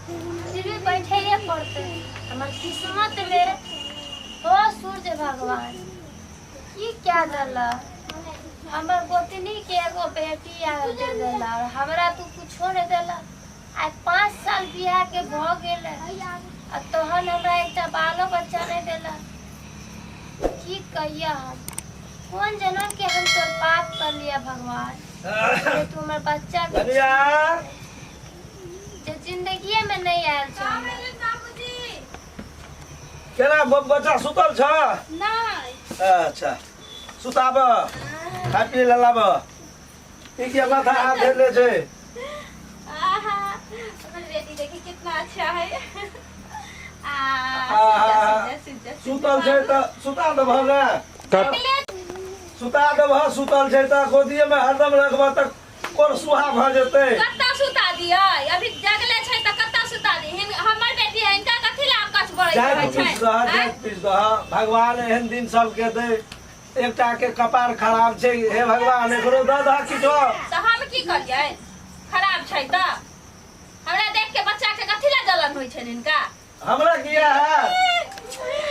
फिर भी बैठैए पड़तै हमर किस्मत में। ओ सूर्य भगवान, की क्या देला? हमर गोतनी के एगो बेटी आयल दे देला और हमरा तू कुछो नहीं देला। आइ 5 साल बियाह के भऽ गेल आ तहन हमरा एकटा बालो बच्चा नहीं देला। की कहिया हम, कोन जन्म के हम तोर पाप कर लिया भगवान जे तू हमर बच्चा के कनिया, जे जिंदगी में नहीं आयल छौ हमरा। केना बच्चा सुतल छ? नहीं। अच्छा, सुताब, खाय पिए लए लाब। ई के माथा हाथ धरले छै? आहा, हमर बेटी देखी कितना अच्छा है। आ आहा, सुतल छै तऽ सुता देबह ने? सुता देबह। सुतल छै तऽ गोदिए में हरदम रखबह तऽ कोरसुहा भऽ जेतै। कत्ता सुता दियै? अभी जगले छै तऽ कत्ता सुता दी? हमर बेटी है, हिनका कथी ला कछ बड़ै जाइत छै? पीस दह, जाइत पीस दह। भगवान एहन दिन सबके दे। एकटा के कपार खराब छै, हे भगवान, एकरो दऽ दह किछो। तऽ हम की करियै? खराब छै तऽ हमरा देख के बच्चा के कथी ला जलन होइ छै हिनका? हमरा किया है?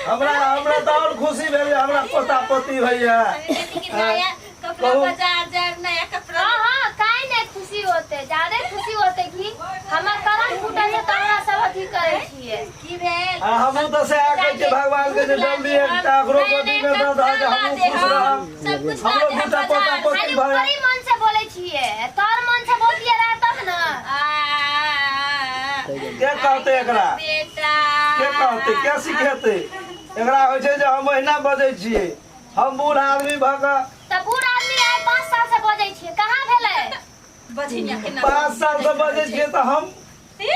हमरा हमरा तऽ और खुशी भेल जे हमरा पोता पोती होइया। अभी बेटी के नया कपड़ा, कहू। बाजार जाए नया कपड़ा। हाँ हाँ, काहे नहीं खुशी होते? ज्यादा खुशी होते कि हमर करम फूटल छै तऽ हमरा सब अथी करै छियै। की भेल? आ हमहूँ तऽ सएह कहै छियै भगवान के जे जल्दी एकटा ओकरो गोदी मे दऽ दह जे हमहूँ खुश रहब। सब कुछ ला हमरो देहब दूटा पोता बाजार। पोती खाली भऽ ऊपरी मन से बोलै छियै, तोर मन से बोलतियै रहे तब ने। आ, के कहतै एकरा? बेटा, के कहतै, के सिखेतै एकरा? होइ छै जे हम अहिना बजै छियै, हम बूढ़ आदमी भऽ कऽ। तऽ बूढ़ आदमी आइ 5 साल से बजै छियै, कहाँ भेलै? बझिनिया के 5 साल से बजै छियै तऽ हम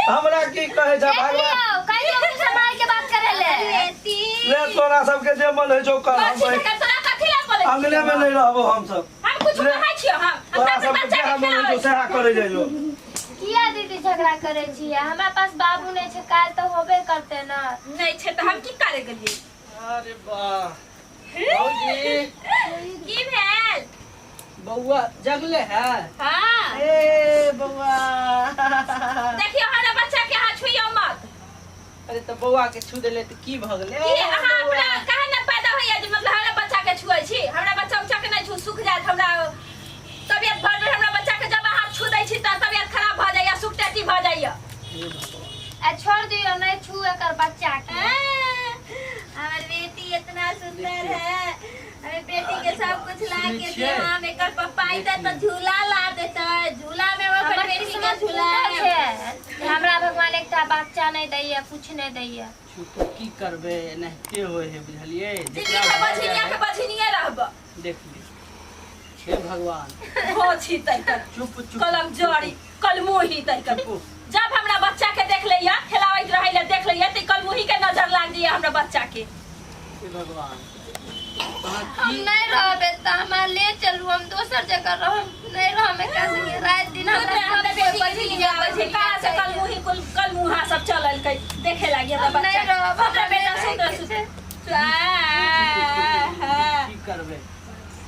हमरा की कहै छै देख भगवान? लियौ, कहियो मुँह सम्हारि के बात करै ले। बेटी, ले, तोरा सबके जे मन होइ छौ कर। हम बझिनिया के तोरा कथी ला बोलै छियौ? अंगने मे नहि रहबो हमसब। हम कुछ ले। कहै छियौ? हम तोरा हम सबके बच्चा जएह के मन होइ खिलाबै छौ सएह करै जइयो। किया दीदी झगड़ा करै छियै? हमरा पास बाबू नहि छै, काल्हि तऽ होबे करतै ने। नहि छै तऽ हम की करे गेलियै? अरे वाह भौजी! की भेल? बौआ जगले है? हाँ। ए बौआ! देखियौ, हमरा बच्चा के अहाँ छुइयौ मत। अरे, तऽ बौआ के छू देले तऽ की भऽ गेलै? की अहाँ अपना काहे ने पैदा होइया जे मतलब हमरा बच्चा के छुए छी? हमरा बच्चा उच्चा के नहि छू, सुख जायत हमरा तबियत भर भर। हमरा बच्चा के जब अहाँ छू दै छी तऽ तबियत खराब भऽ जाइया, सुख टटी भऽ जाइया। हे भगवान! आ छोड़ दियौ, नहि छू एकर बच्चा के। हमर बेटी इतना सुंदर है। अरे, बेटी के सब कुछ ला सुनै के छियै? दे हम। एकर पप्पा अइतै तऽ झूला ला देतै, झूला में ओकर हमर बेटी के किस्मत झूला फूटल छै जे हमरा भगवान एकटा बच्चा नहि दैया, कुछ नहि दैया। छू तऽ की करबै, एनाहिते होइ है, बुझलियै? जिंदगी जेकरा भर भऽ बझिनिया जाइ के है, बझिनिये रहब। देख लियौ, हे भगवान! हो छी तैकर। चुप चुप। कलम जड़ी कलमुही तैकर। चुप। जब हमरा बच्चा के देख लैया, खेलाबैत रहै ले देख लैया, तऽ कलमुही के नजर लाग जाइया हमरा बच्चा के। हे भगवान, अहाँ हम की नहि रहबै तऽ हमरा ले चलू, हम दोसर जगह रहब। नहि रहब एकरा संगे। राति दिन हमरा हमरा सब कोइ बेटी के बझिनिया बझिनिया कहाँ से बझिनिया। कलमुही कुल कलमुहा सब चललकै देखे लागी हमरा हम बच्चा नहि रहब, हमरा हमरा बेटा नहि सुत रहैके सुत छै। की करबै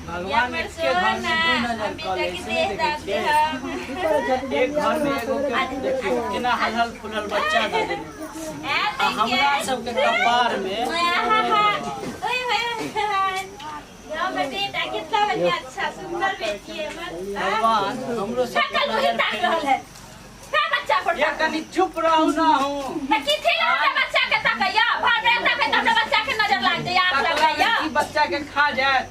भगवान, हमर एके घर में सोना, दू नजर हम कऽ बेटा लै के से नहि देह देखै दाब छियै? देहब। एक घर में एगो के देखियौ केना हलहल फुलल बच्चा दऽ देने आ हमरा सबके कपार में। हमर बेटा कितना बढ़िया, अच्छा सुंदर बेटी है हमर। भगवान हमरो सबके कल नजर ताक रहल है का बच्चा पर? ये कनि चुप रहू ना हूँ। त की थी हमरा बच्चा के तकैया? भर में तकै त हमरा बच्चा के नजर लाग जाइया, आँख लग तकला में जाइया। की बच्चा के खा जायत?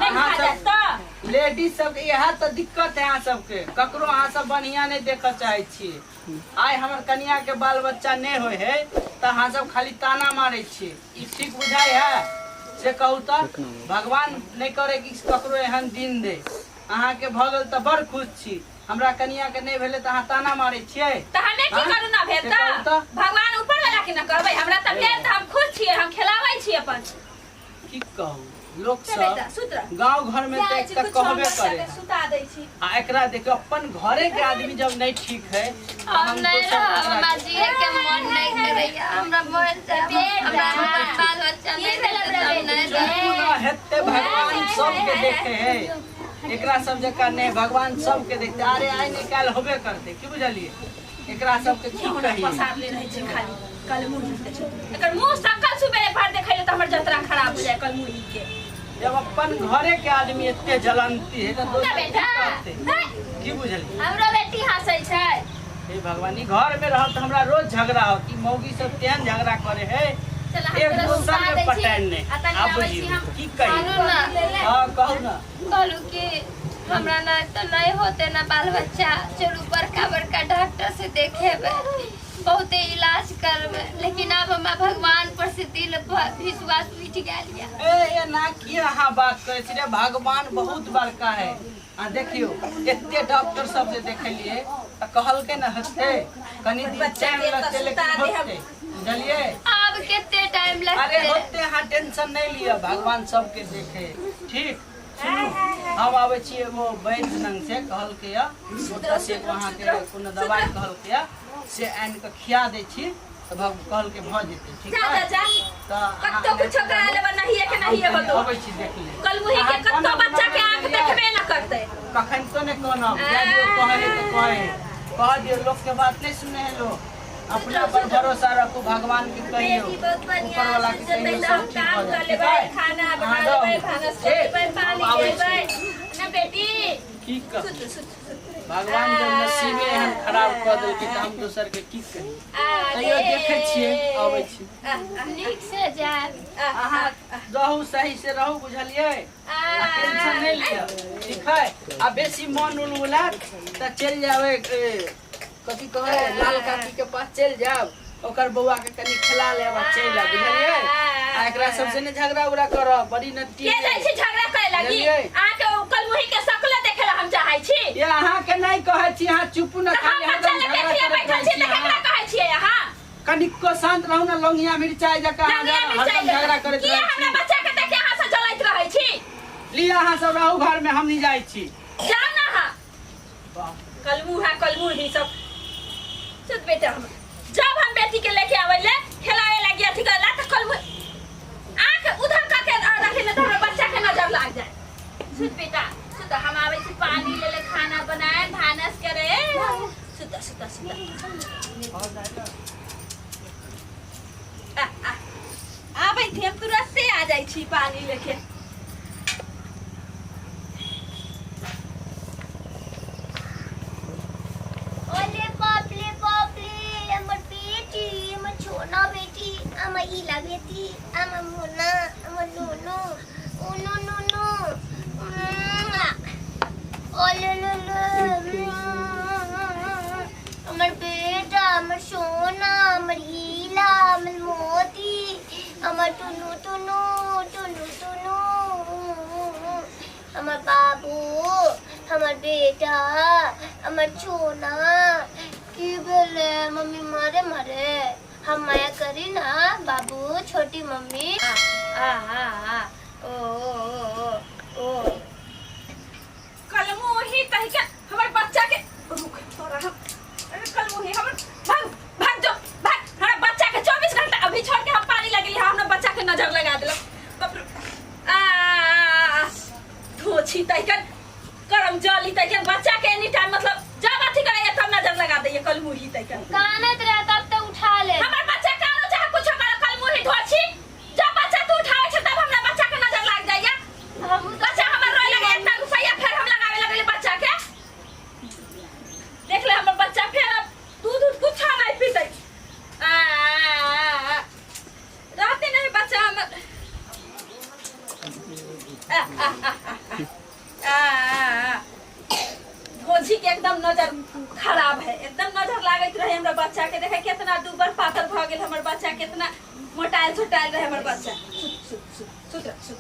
नहीं अहाँ खा सब जायत त लेडीज सबके इएह तऽ दिक्कत है। अहाँ सबके ककरो अहाँ सब बढ़िया नहि देखऽ चाहै छियै। आइ हमर कनिया के बाल बच्चा नहि होइ है तऽ अहाँ सब खाली ताना मारै छियै। ई ठीक बुझाइ है से कहू तऽ? भगवान नहि करे कि ककरो एहन दिन दे। अहाँके भऽ गेल तऽ बड़ खुश छी, हमरा कनिया के नहि भेलै तऽ अहाँ ताना मारै छियै। त हमे की हाँ? करू ना भेल से त? कहू तऽ। भगवान ऊपर वाला के ना कहबै? हमरा त भेल त हम खुश छियै, हम खेलाबै छी अपन। की कहू, लोक चल बेटा, सब सुत रह। गांव घर में तऽ जाइ छी एकटा कुछो, हम कहबे बच्चा करे के है। सुता दै छी। आ एकरा देखियौ, अपन घरे के आदमी जब नहीं ठीक है तऽ हम नहीं दोसर रहब। ककरा हमरा जिए के मन नहीं करैया, हमरा मर जायब। हमरा अपन बाल बच्चा नहीं देते तऽ हम नहीं रहब। कोनो हेतै, भगवान सबके देखे है, एकरा सब जकाँ नहि, भगवान सबके देखते। अरे, आइ नहि काल्हि होबे करतै, की बुझलियै? एकरा सबके की कही पसारले रहै छै खाली कलमुही के छै। एकर मुंह सकल सुबेरे भर देखै ले तऽ हमर जतरा खराब हो जाए कलमुही के। जब अपन घरे के आदमी एते जलंती है त ना दोसर की बेटा कहते हैं? की बुझलियै? हमरो बेटी हंसै छै। हे भगवान, ई घर में रहब त हमरा रोज झगड़ा होत। ई मौगी सब तेहन झगड़ा करे है, चल हम एक तोरा दोसर सुता में दै छी पटाइन नहीं। आ तनी आब आबै छी बुझियौ हम। की कही। सुनू ना, हाँ कहू ना। कहलू कि हमरा ना तो नहीं होते ना बाल बच्चा, चलू बड़का बड़का डॉक्टर से देखेबे, बहुते इलाज करबे, लेकिन अब हमरा भगवान पर से दिल पर विश्वास उठ गेल या। ए एना की अहाँ बात करै छी रे? भगवान बहुत बड़का है। आ देखियो एते डॉक्टर सब से देखलिए त कहलकै न हेतै, कनी दिन बच्चा टाइम के तऽ लगतै सुता लेकिन दे हम। होतै, बुझलियै? आब केते टाइम अरे लगते? होते, अहाँ टेंशन नहीं लिअ, भगवान सबके देखे। ठीक सुनू, हम आबै छी एगो वैद्य लग से कहलकै या ओतऽ से एगो अहाँके कोनो दवाइ कहलकै या से आनि कऽ खिया दै छी तऽ कहलकै भऽ जेतै। ठीक जा है जा जा, तऽ अहाँ कत्तो कुछो करा लेबै, नहिए के नहिए होतो। अबै छी देख ले। कलमुही के अहाँ कत्तो कोना बच्चा के आंख बनाबै देखबे न करतै। कखन तो नहीं कहना जाय दियौ, कहै है तऽ कहै है, कह दियौ। लोक के बात नहीं सुने है लोग। अपना पर भरोसा रखू, भगवान के कहियो, बेटी बहुत बढ़िया ऊपर वाला के जेतै कहियो, तऽ सब हम ठीक काम हो कर जाए। ठीक लेबै, है? खाना बना अहाँ लेबै, रहू। भानस कर ठीक, लेबै, हम पानी आबै देबै। छी। ना बेटी की कह, सुत सुत सुत। भगवान जब नसीबे एहन खराब कऽ देलकै तऽ हम दोसर के की कही? तैयो देखै छियै, अबै छी। नीक से जायब। अहाँ रहू, सही से रहू, बुझलियै? आ टेंशन नहीं लिअ, ठीक है? आ बेसी मन उलउलात तऽ चलि जाबै, कथी कहै, लाल काकी के पास चलि जायब, ओकर बौआ के कनि खिला लेब आ चलि आयब, बुझलियै? आ एकरा सबसे ने झगड़ा उगड़ा करब, बड़ी नट्टी के जाइ छी झगड़ा करे लागी? बुझलियै? अहाँ के ओ कलमुही के शकले देखे ला हम चाहै छी। ये अहाँ के नहीं कहै छी, अहाँ चुपू न, तऽ हम खाली बच्चा हरदम लेके झगड़ा अथिये करैत बैठल रहै छी छी तऽ केकरा अहाँ। कहै छियै अहाँ? कनिको शांत रहू ना, लौंगिया मिरचाई जकाँ अहाँ लौंगिया मिरचाई हरदम झगड़ा करैत किया रहै हमरा छी। बच्चा के देखे अहाँ से जलैत रहै छी? लिअ, अहाँ सब रहू घर में, हम नहीं जाइ छी। जाउ ना अहाँ। बाप। कलमुहा कलमुही सब। सुत बेटा, हम जब हम बेटी के लेके आबै ले खेलावे लागी अथी करे ला तऽ कलमु आंख उधर करके रखे न तऽ हमरा बच्चा के नजर लाग जाए। सुत बेटा सुत, हम आबै छी पानी ले ले, खाना बनाए, भानस करे। सुत सुत सुत। आ, आ, आबै थी हम, तुरंते आ जाइ छी पानी लेके। ओले बापले बापले, हमर बेटी, हमर छोना बेटी, हमर इला बेटी, हमर मोना, हमर नूनू, ओ नो नो नो, ओले लो लो, हमर बेटा, हमर सोना, हमर हीला, हमर मोती, हमर टुनू टुनू टुनू टुनू, हमर बाबू, हमर बेटा, हमर छोना। की भेलै मम्मी मारे मारे? हम माया करी ना बाबू, छोटी मम्मी। आ आ आ आ ओ ओ ओ ओ ओ कलमुही तहिके हमर बच्चा के रुक तोरा हम। अरे कलमुही हमर, भाग भाग जो भाग। हमरा बच्चा के 24 घंटा अभी छोड़ के हम पानी लगली, हमरा बच्चा के नजर लगा देलक। बाप रे। आ धोछी तहिके करम जली तहिके बच्चा के एनी टाइम मतलब जब अथी करैया तब नजर लगा दैया कलमुही तहिके। कानत रह तब तो उठा ले। हमर बच्चा कानो चाहे कुछो करे, कलमुही धोछी जब बच्चा तू उठावे छै तब हमरा बच्चा के नजर लाग जाइया। हम बच्चा हमर रोए लगे, इतना रुपया फेर हम लगावे लगले बच्चा के। देख ले हमर बच्चा फेर अब दूध उध कुछ नहीं पीते। आ, आ, आ, आ। रहते नहीं बच्चा हमर। आ, आ, आ, आ, आ, आ, आ। भौजी के एकदम नजर खराब है, एकदम नजर लागैत रहे हमरा बच्चा के। देखे केतना दुबर पातर भऽ गेल हमर बच्चा, केतना मोटायल छोटायल रहे हमर बच्चा। सुत सुत सुत सुत सुत।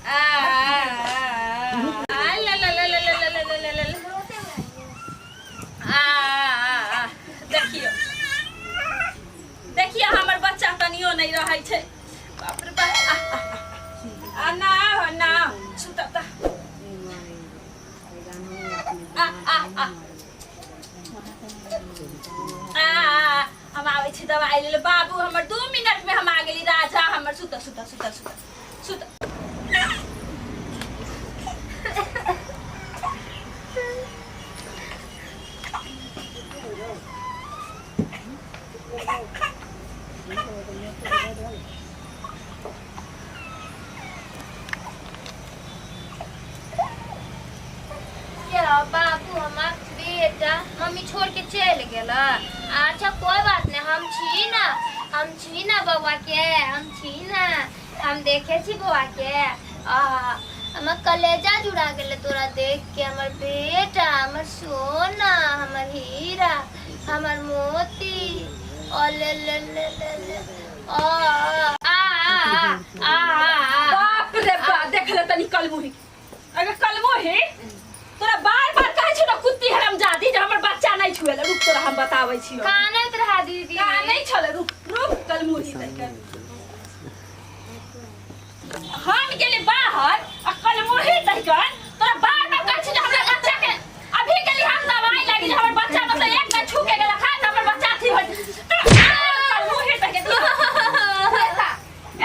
आ, आ, आ, आ, ला, ला, ला, ला, ला, ला, ला, ला, ला, ला। आ, आ, आ, देखियौ देखियौ हमर बच्चा तनियो नहीं रहै छै। बाप रे बाप। आ, आ, आ, आ, ना ना सुत त। आ आ आ आ, हम आबै छी दवाई ले ले बाबू हमर, 2 मिनट में हम आ गेली राजा हमर। सुत सुत सुत सुत सुत। बेटा मम्मी छोड़ के चलि गेल। अच्छा कोई बात नहीं, हम छी ना, हम छी ना बौआ के, हम छी ना, हम देखे छी बौआ के। आ हमर कलेजा जुड़ा गेलै तोरा देख के, हमर बेटा, हमर सोना, हमर हीरा, हमर मोती। ओ ले ले ले ले ले ओ आ आ आ आ आ। बाप रे बाप, देख ले तनी कलमुही। अगर कलमुही तोरा बार बार कहै छियौ ना कुत्ती हरामजादी जे हमर बच्चा नहि छुएले। रुक तोरा हम बताबै छियौ। कानैत रहा दीदी। कानै छलै। रुक रुक कलमुही तनिका। हम गेली बाहर आ कलमुही तनिकन तोरा बार बार कहै छियौ जे हमरा बच्चा के अभी गेली हम दवाई लागी जे हमर बच्चा मतलब एक बेर छू के गेल खा त हमर बच्चा अथी हो कलमुही तनिके एता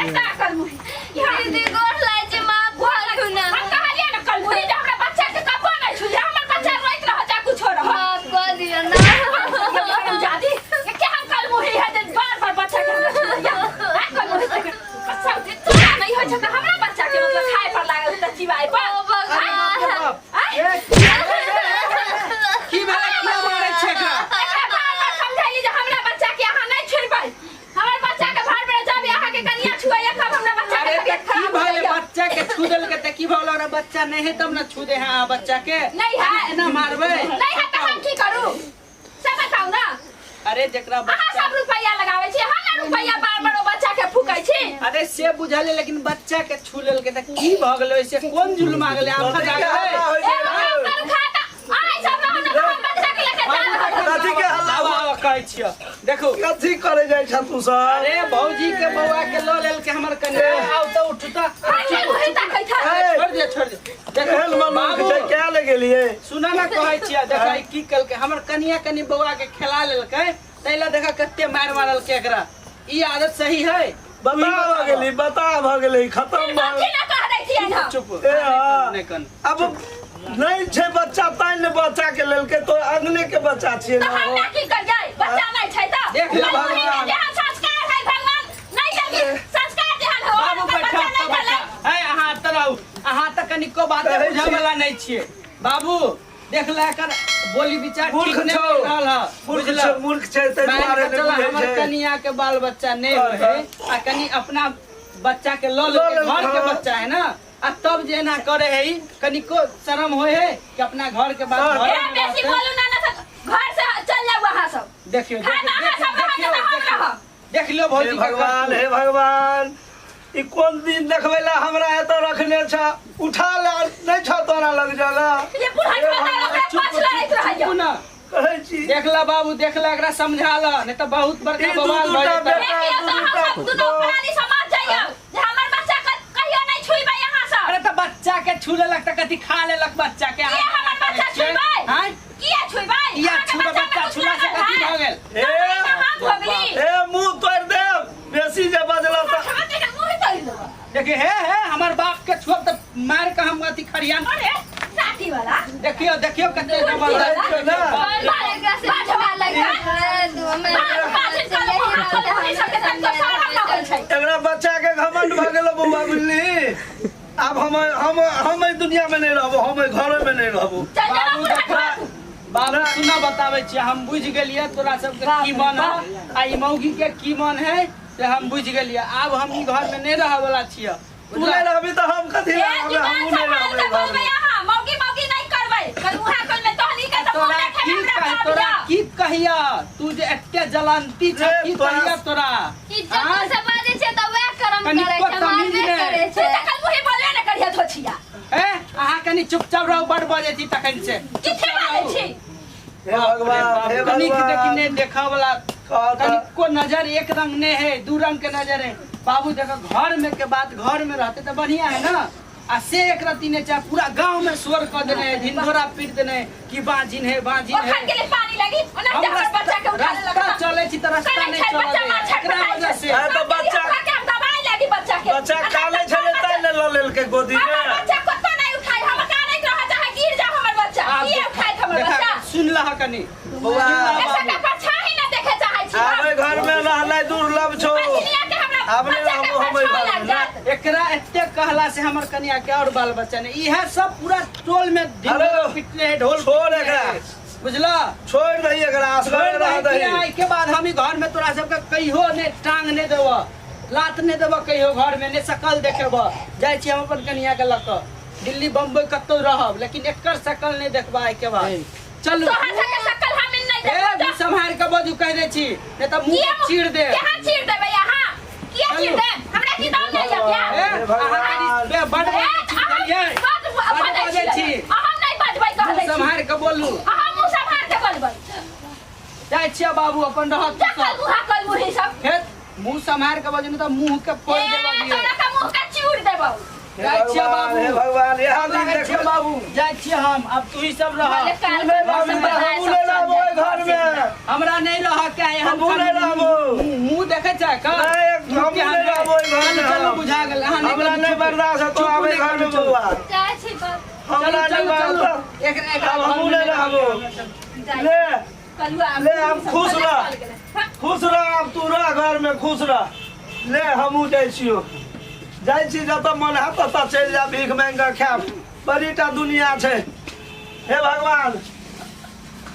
एता कलमुही। दीदी गोर लागै छै, माफ करू ना। हम कहलियै ना कलमुही जे हमरा बच्चा के कबो नहि छू, हमर बच्चा रोइत रह जा कुछो रह। माफ कऽ दियौ ना। हरामजादी के हम कलमुही है जे बार बार बच्चा के हमरा छुइया। हां कलमुही तक बच्चा तोरा नहीं होइ छै त हमरा बच्चा के मतलब खाए पर लागल त चिबाए पर। ओ भगवान। ए, की भेलै? किया मारै छै एकरा? एकरा बार बार समझैली जे हमरा बच्चा के अहाँ नहीं छुइबै, हमर बच्चा के भार में जब अहाँ के कनिया छुइया तब हमरा बच्चा के अरे तबियत तऽ की खराब हो भेलै? जाइया। बच्चा के छू देलकै तऽ की भऽ गेलै? ओकरा बच्चा नहि है तब ने छू दे है अहाँ बच्चा के। नहीं है। एना मारबै? नहीं है तऽ हम की करू से बताउ ना। अरे जेकरा अहाँ बच्चा सब रुपैया लगाबै छी, हम ना रुपैया बार बार ओ बच्चा के फूकै छी। अरे से बुझल है, लेकिन बच्चा के छू लेलकै तऽ की भऽ गेलै? ओइसे कोन जुल्म आ गेलै? आफत आ कथी के गेलै? हल्ला होइ ए छै? हम करू खाता आइ सब रहू ना तऽ हम बच्चा के लेके जा रहल छी। कथी के हल्ला? आब आब कहै छियौ, देखू कथी करे जाइ छ तू सब? अरे भौजी के बौआ के लऽ लेलकै हमर कनिया। आउ तऽ उठू तऽ। हम नहि वही ताकै छै। ए, छोड़ दिअ, छोड़ दिअ। केहन देखू मनुख बाबू, छै, क्या ले गेलियै? सुना ना कहै छियै, देखै की केलकै हमर कनिया। कनि बौआ के खेला लेलकै ताहि लए देखा कते मारि मारलकै एकरा। ई आदत सही है? बता भऽ गेली, बता भऽ गेली, खतम भऽ कथी ना कह दै छियै हम। चुप। ए, हाँ। नहि कन। अब नहीं छै बच्चा तैं ने बच्चा के लेलकै। तो अंगने के बच्चा छियै तऽ ना हम हो। ना की करियै, बच्चा नहि छै तऽ। देख ले भगवान। जेहन संस्कार है भगवान नहि देलखिन संस्कार जेहन हो बाबू ओकर बैठा बच्चा नहि तऽ भेलै। बैठा। है अहाँ एतऽ रहू। अहाँ तऽ कनिको बात कहै बुझै छी। वाला नहि छियै बाबू। देख ले एकर बोली विचार मूर्ख ठीक नहि छौ। मिल रहल है। मूर्ख बुझलह? छै, मूर्ख छै ताहि मान दुआरे के नहि चल बुझै हमर छै। कनिया के बाल बच्चा नहीं हाँ, होय है आ कनि अपना बच्चा के लऽ लेलकै, लेलकै, घर के हाँ। बच्चा है ना, आ तब जे एना करे है ई, कनिको शरम होय है कि अपना घर के बात हाँ। घरे ए में बेसी रहतै। बोलू ना, ना तऽ घर से चल जाउ अहाँ सब। देखियौ खाना अहाँ सब रहत देखियौ तऽ हम देखियौ रहब। देख लियौ हे भौजी के भगवान, करतूत। हे भगवान, ई कोन दिन देखबै ला हमरा एतऽ रखने छ? उठा ले, नहि छ तोरा लग जगह? ये बुढ़ा छोटा ओकरा चुप पाछ लड़ैत रहैया। चुप ना। कहै छी। देख ला बाबू, देख ला, एकरा समझा ला नहीं तऽ बहुत बड़का ई दू बवाल भऽ दूटा जेतै। बेटा, देखियौ दू तऽ हम दूटा सब दुनू प्राणी समाज जाइयौ जे हमर बच्चा के कहियो नहि छुइबै अहाँ सब। अरे तऽ बच्चा के छू लेलक तऽ कथी खा लेलक बच्चा के? किया हमर बच्चा छुइबै? आँय? किया छुइबै? किया अहाँके छुबै? बच्चा बच्चा मे छुला से कुछ कथी लागल भऽ है? गेल? ए कहाँ भऽ गेली? ए मुंह तोड़ि देब बेसी जे बजलौ तऽ। अहाँके के मुँह तोड़ि देब। देखिए हे हे हमर बाप के छुअब तऽ मार के हम अथी खरियान। अरे साथी वाला देखियो देखियो कते जबरदस्त छै ना। बाझवा लड़का एकरा बच्चा के घमंड भऽ गेलो बौआ, बुझली? आब हम हम हम एहि दुनिया में नहीं रहबो, हम एहि घरे में नहीं रहबो। बाबू देखा, बाबू सुना, बताबै छियै, हम बुझि गेलियै तोरा सबके की मन है आ ई मौगी के की मन है से हम बुझि गेलियै। आब हम ई घर में नहि रहऽ वाला छियै। तू नहीं रहबी तऽ हम कथी लए रहबै? हमहूँ नहीं रहबै घर में। तोरा की कह, तोरा की कहिया? तू जे एते जलंती छ रे, की तोरा- कहिया तोरा? ई जकर से बाजै छै तऽ वएह कर्म कनिको करै छै, तमीज मारबे नहि। करै छै। ए अहाँ कनि चुपचाप रहू, बड़ बजै छी तखन से। हे भगवान, हे कनिक देखी भगवान। नहि देखऽ वाला कह तऽ। कनिको नजर एक रंग नहीं है, दू रंग के नजर है। बाबू देखो, घर में के बात घर में रहते तो बढ़िया है ना, आ से एक रत्ती नहीं चाहे पूरा गांव में शोर कर देने है, ढिंढोरा पीट देने है कि बाजिन है, बाजिन है। हम रास्ता रास्ता चले छी तऽ रास्ता नहीं चलऽ दै है। एकरा वजह से आ तऽ बच्चा बच्चा काले छलै तैं ने लऽ लेलकै गोदी में। बच्चा कत्तो नहीं उठाई, हम कानैत रह चाहे गिर जा हमर बच्चा। आब किए उठाइत हमर देखा, बच्चा? सुन लह कनि। बौआ, ऐसा के परछाई ना देखे चाहे छी आब एहि घर में रहनाइ दुर्लभ छौ। दुनिया के हमरा आब नहि बच्चा के रहबो हम एहि परछाई घर लग में ना। जात। एकरा एते कहला से हमर कनिया के और बाल बच्चा ने इहे सब पूरा टोल में ढिंढोरा हेलो। पिटले है, ढोल छोड़ पिटले एकरा। है। बुझला? छोड़ दही एकरा, असगरे रह दही। आइ के बाद हम ई घर में तोरा सबके कहियो ने टांग ने देब, लात ने देब, कहियो घर में ने शकल देखेब। जाइ छी हम अपन कनिया के लऽ कऽ दिल्ली बम्बई कतौ रहब, लेकिन एकर शकल नहीं देखबा आइ के बाद। चलू। तोहर सबके शकल हम नहीं ए देखब। मुँह सम्हार के बजू, कह दै छी नहीं तऽ मुँह किया चीर दे। यहाँ चीर देबै यहाँ? किया चीर चलू। दे? हमरा की दाम नहीं लग गया? ए, अहाँ कनि बे बड ए, अहाँ बुझलियै? बड बड बजै बजै छी। छी। अहाँ नहीं बजबै कह मुँह दै छी। सम्हार के बोलू। अहाँ मुँह सम्हार के बोलबै। जाइ छियै बाबू, अपन रहत जा कल मुँह कल मुँह सब। फेर मुँह सम्हार के बजू, नहीं तऽ मुँह के फोड़ ए, देब। तोरा के मुँह के चूर देबौ। हे जाइ छियै भगवान, बाबू। हे भगवान, यहाँ दिन लागै छियै देखबै। बाबू, जाइ छियै हम, आब तू ही सब रह। भले काल तू नहीं के रहबी मौसम तऽ बनाए हमहूँ सब नहीं रहबो चल ओहि घर में। हमरा नहीं रह के है, हम हमहूँ नहीं रहबो। मुँह देखे छै का? नहीं, मुँह हमहूँ के नहीं रहबो ओहि घर में। चलू, चलू, बुझा गेल। अहाँ नहीं हमरा करू, नहीं चुप। बर्दाश्त हेतौ चुप आबै नहीं घर में करू, चलू। बौआ। जाइ छी बाप। हमरा चलू, नहीं चलू, बर्दाश्त। चलू। एकरा आब हमहूँ नहीं रहबो। जाइ। ले कलुआ ले, हम खुश भले रह। कल गेलै। हाँ, खुश रह, आब तू रह घर में, खुश रह। ले हमहूँ जाइ छियौ, जाइ छी जतऽ मन हैत ततऽ चलि जायब, भीख मांगि कऽ खायब। बड़ीटा दुनिया छै। हे भगवान,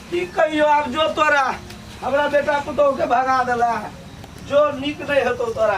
की कहियौ, आब जो तोरा हमरा बेटा पुतोहु के भगा देला, जो नीक नहीं हेतौ तोरा।